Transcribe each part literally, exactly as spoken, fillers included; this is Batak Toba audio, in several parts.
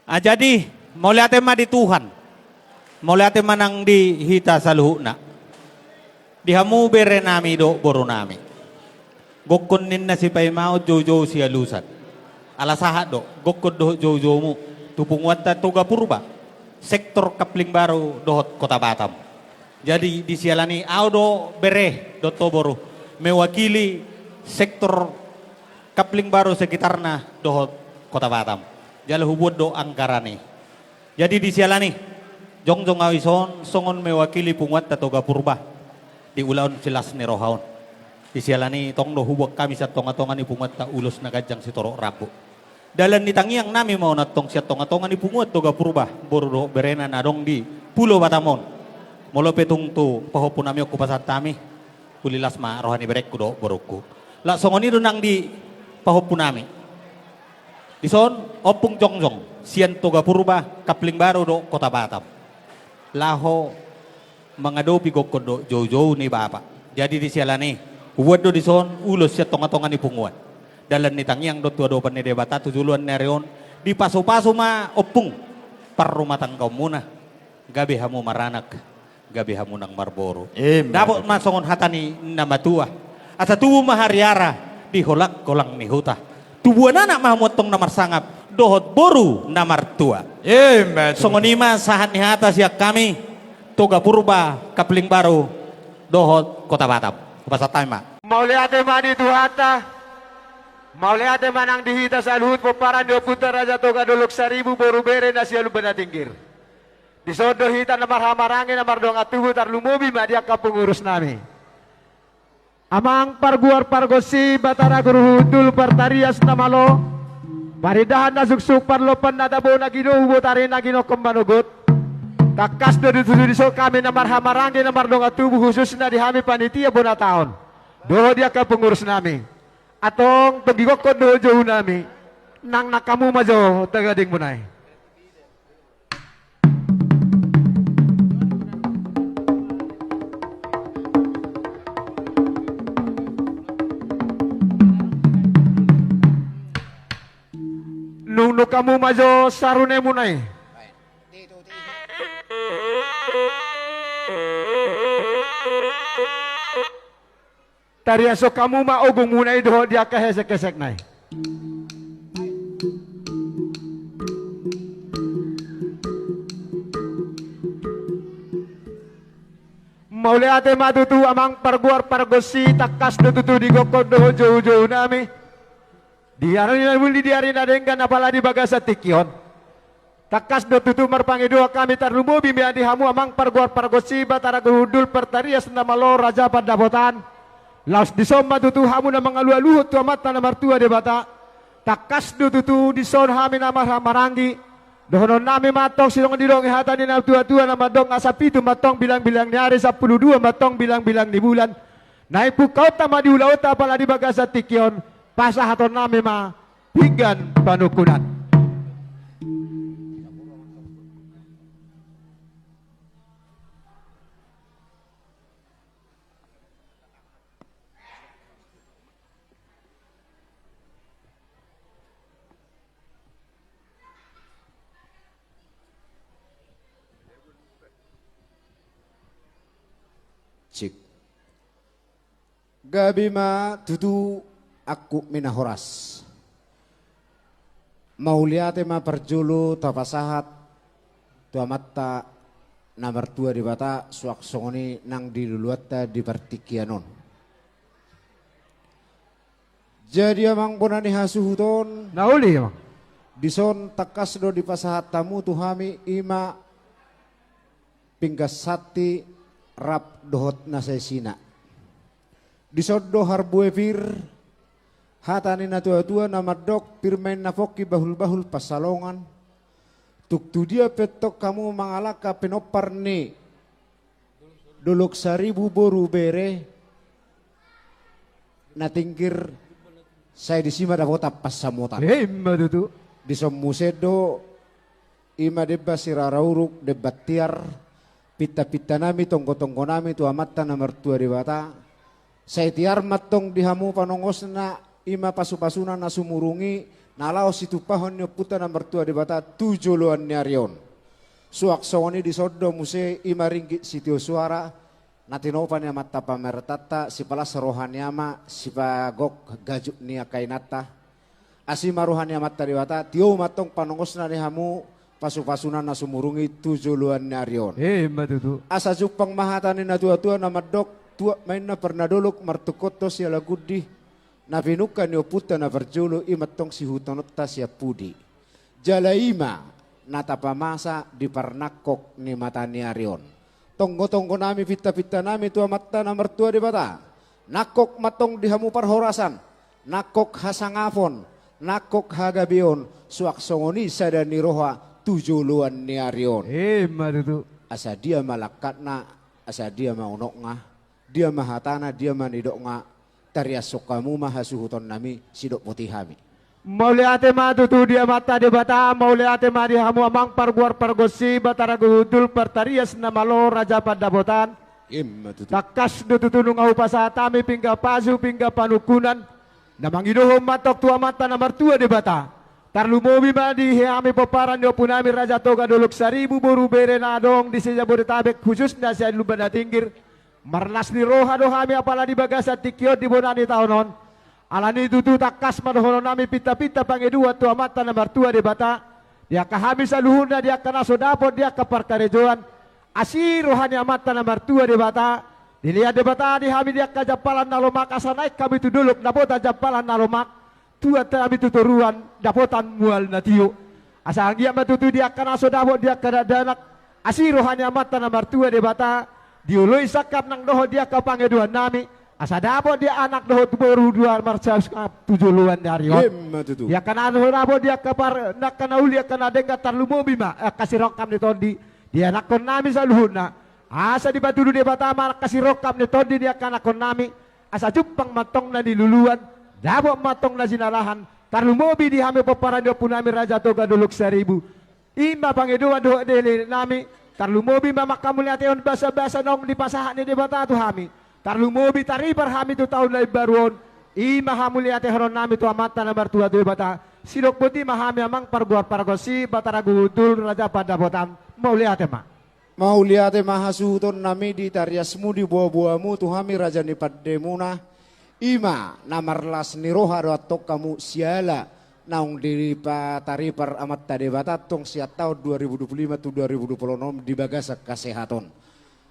Ah, jadi, mauliate ma di Tuhan. Mauliate ma nang di hita saluhutna. Di hamu berenami dohot borunami. Gokkon ninna sipaimaon, joujou sialusan. Ala sahat do, gokkon dohot joujoumu tu punguanta Toga Purba, sektor Kapling Baru dohot Kota Batam. Jadi, di siala ni i, ahu do bere dohot ho boru mewakili sektor Kapling Baru sekitarna dohot Kota Batam. Jala hubuat do anggaran i. Jadi, di siala ni i, jongjong ahu dison songon mewakili punguanta Toga Purba di ulaon silas ni roha on. Di siala ni i, tong do hubuat hami sian tongatonga ni punguanta ulos na ganjang sitorop rambu. Dalan ni tangiangnami ma on antong sian tongatonga ni punguan Toga Purba, boru dohot berena na adong di Pulo Batam on. Molo pe tung tu pahompunami on hupasahat hami, uli las ma roha ni berengku dohot borungku. Laos songon i do nang di pahompunami. Dison, ompung jongjong sian Toga Purba, Kapling Baru dohot Kota Batam, laho mangadopi gokkon dohot joujou ni bapa. Jadi, di siala ni i, hubuat do dison ulos sian tongatonga ni punguan. Dalan ni tangiang dohot tu adopan ni Debata tu joloan ni ari on, dipasupasu ma, ompung, parrumatanggaonmuna. Gabe hamu maranak, gabe hamu nang marboru. Ima tutu. Dapot ma songon hata ni na matua: Asa tubu ma hariara di holangkolang ni huta. Tubuan anak ma hamu antong na marsangap dohot boru na martua. Ima tutu. Songon i ma sahat ni hata sian hami, Toga Purba, Kapling Baru dohot Kota Batam. Hupasahat hami ma. Mauliate ma di Tuhanta. Mauliate ma nang di hita saluhut pomparan ni ompunta Raja Toga Dolok Saribu, boru bere na sialumban na tinggir. Dison do hita na marhahamaranggi, na mardongan tubu, tarlumobi ma di angka pengurusnami. Amang parguar pargonsi, Batara Guru Hundul, partarias na malo, parindahan na suksuk, parlompan na tabo, na ginohon botari, na ginokkon manogot. Tangkas do tutu dison hami na marhahamaranggi, na mardongan tubu, khususna di hami panitia bona taon dohot di angka pengurusnami. Antong tonggigokkon dohot jounami, nang nang hamu ma jo tu gadingmuna i. Nungnung hamu ma jo sarunemuna i. Tariashon hamu ma ogungmuna i dohot di angka hesekhesekna i. Mauliate ma tutu amang parguar pargonsi, tangkas do tutu digokkon dohot joujounami. Di ari na muli, di ari na denggan, apala di bagasan tingki on. Tangkas do tutu marpangidoan hami, tarlumobi ma di hamu amang parguar pargonsi, Batara Guru Hundul, partarias na malo, raja pandapotan. Laos dison ma tutu hamu na mangalualuhon tu Amanta na martua Debata. Tangkas do tutu dison hami na marhahamaranggi. Dohononnami ma antong songon didok ni hata ni natuatua na mandok: Asa pitu ma antong bilangbilang ni ari, sampulu dua ma antong bilangbilang ni bulan. Naeng pungkaonta ma di ulaonta apala di bagasan tingki on, pasahatonnami ma pinggan panungkunan. Cik. Gabe ma tutu angkup ni na horas. Mauliate ma parjolo tapasahat tu Amanta na martua Debata, suang songon i nang di luluanta di partingkian on. Jadi amang bona ni hasuhuton. Na uli, amang. Dison tangkas do dipasahat hamu tu hami, i ma pinggan santi rap dohot na saisina. Dison do harbue pir, hata ni natuatua na mandok: Pir ma inna pongki, bahulbahul pansalongan. Tung tu dia pe antong hamu mangalangka pinompar ni Dolok Saribu boru bere na tinggir, sai disi ma dapotan pansamotan. Ima tutu. Dison muse do, i ma demban sirara uruk, demban tiar, pintapintanami, tonggotonggonami tu Amanta na martua Debata. Sai tiar ma antong di hamu panongosna, i ma pasupasuna na sumurung i, na laho situpahon ni Ompunta na martua Debata tu joloan ni ari on. Suang songon i dison do muse i ma ringgit sitio suara na tinopa ni amanta pamarentanta, sipalas roha ni ama, sipagok gajuk ni angka inanta. Asi ma roha ni Amanta Debata, tio ma antong panongosna di hamu, pasupasuna na sumurung i tu joloan ni ari on. Emma tutu. Asa jumpang ma hata ni natuatua na mandok, tuat ma inna parna dolok, martungkot do siala gundi, na pinungka ni Ompunta na parjolo i ma antong sihutononta sian pudi. Jala i ma na tapamasa di parnangkok ni mata ni ari on. Tonggotonggonami, pintapintanami tu Amanta na martua Debata. Nangkok ma antong di hamu parhorasan, nangkok hasangapon, nangkok hagabeon, suang songon i sada ni roha tu joloan ni ari on. Emma tutu. Asa dia ma langkatna, asa dia ma unokna, dia ma hatana, dia ma nidokna, tariashon hamu ma hasuhutonnami, sidok boti hami. Mauliate ma tutu di Amanta Debata, mauliate ma di hamu amang parboar pargonsi, Batara Guru Hundul, partarias na malo, Raja Pandapotan. Emma tutu. Tangkas do tutu nunga hupasahat hami pinggan pasu, pinggan panungkunan, na mangidohon ma antong tu Amanta na martua Debata. Tarlumobi ma di hami pomparan ni ompunami Raja Toga Dolok Saribu, boru bere na adong di se-Jabodetabek, khususna sian Lumban Natinggir. Marlas ni roha do hami apala di bagasan tingki on, di bona ni taon on. Alani tutu tangkas ma dohononnami pintapinta pangidoan tu Amanta na martua Debata, di angka hami saluhutna, di angka na so dapot di angka parkarejoan, asi roha ni Amanta na martua Debata, dilean Debata di hami di angka jampalan na lomak, asa naeng hami tu dolok dapotan jampalan na lomak, tuat hami tu toruan dapotan mual na tio. Asa anggiat ma tutu di angka na so dapot di angka dakdanak, asi roha ni Amanta na martua Debata, dioloi sangkap nang dohot di angka pangidoannami, asa dapot di anak dohot boru dua marsangap tu joloan ni ari on. Emma tutu. Di angka na so dapot di angka par-, angka na uli, angka na denggan, tarlumobi ma angka sirongkap ni tondi di anakkonnami saluhutna. Asa dipatudu Debata ma angka sirongkap ni tondi di angka anakkonnami, asa jumpang ma antong na niluluan, dapot ma antong na jinalahan, tarlumobi di hami pomparan ni ompunami Raja Toga Dolok Saribu. I ma pangidoan dohot elekeleknami, tarlumobi ma manghamauliatehon basabasa naung dipasahat ni Debata tu hami, tarlumobi taripar hami tu taon na imbaru on. I ma hamauliatehononnami tu Amanta na martua Debata. Sidok boti ma hami amang parboar pargonsi, Batara Guru Hundul, Raja Pandapotan. Mauliate ma. Mauliate ma hasuhutonnami di tariasmu, di boaboamu tu hami, Raja ni pandemuna. I ma na marlas ni roha do antong hamu siala naung dipataripar Amanta Debata antong sian taon dua ribu dua puluh lima tu dua ribu dua puluh enam di bagasan hasehaton.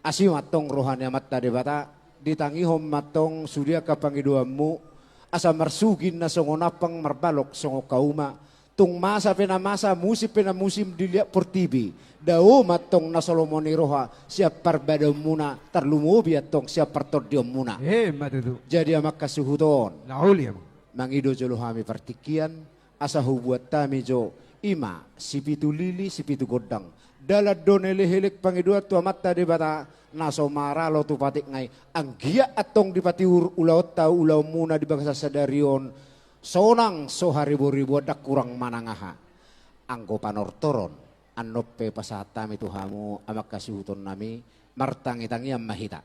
Asi ma antong roha ni Amanta Debata, ditangihon ma antong sude angka pangidoanmu, asa marsugin na songon ampang, marbalok songon hauma, tung masa pe na masa, musim pe na musim di liat portibi, dao ma antong na so lomo ni roha sian parbadaonmuna, tarlumobi antong sian partondionmuna. Emma tutu. Jadi amang hasuhuton, na uli, amang, mangido jolo hami partingkian, asa hubuat hami jo, i ma sipitu lili, sipitu gondang. Dalan do na elekelek pangidoan tu Amanta Debata, na so maralo tu patikna i, anggiat antong dipatiur ulaonta, ulaonmuna di bagasan sadari on, sonang so hariboriboan, ndang hurang manang aha. Anggo panortoron, annon pe pasahat hami tu hamu amang hasuhutonnami, martangitangian ma hita.